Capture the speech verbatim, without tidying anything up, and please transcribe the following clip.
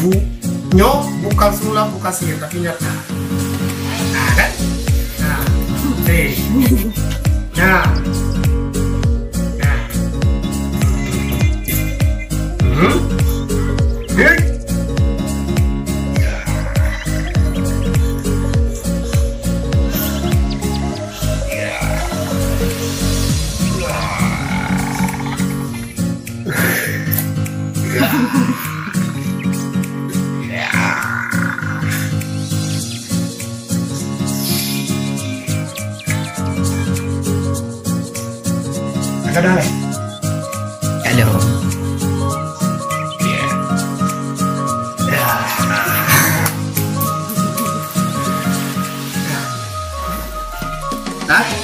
Bu-, nyoe bukan sulap, bukan sihir, tapi nyata. Nah, kan? Nah. Hei. Nah. Nah. Hmm? Hei. Ada dah, leh? Hello. Hah?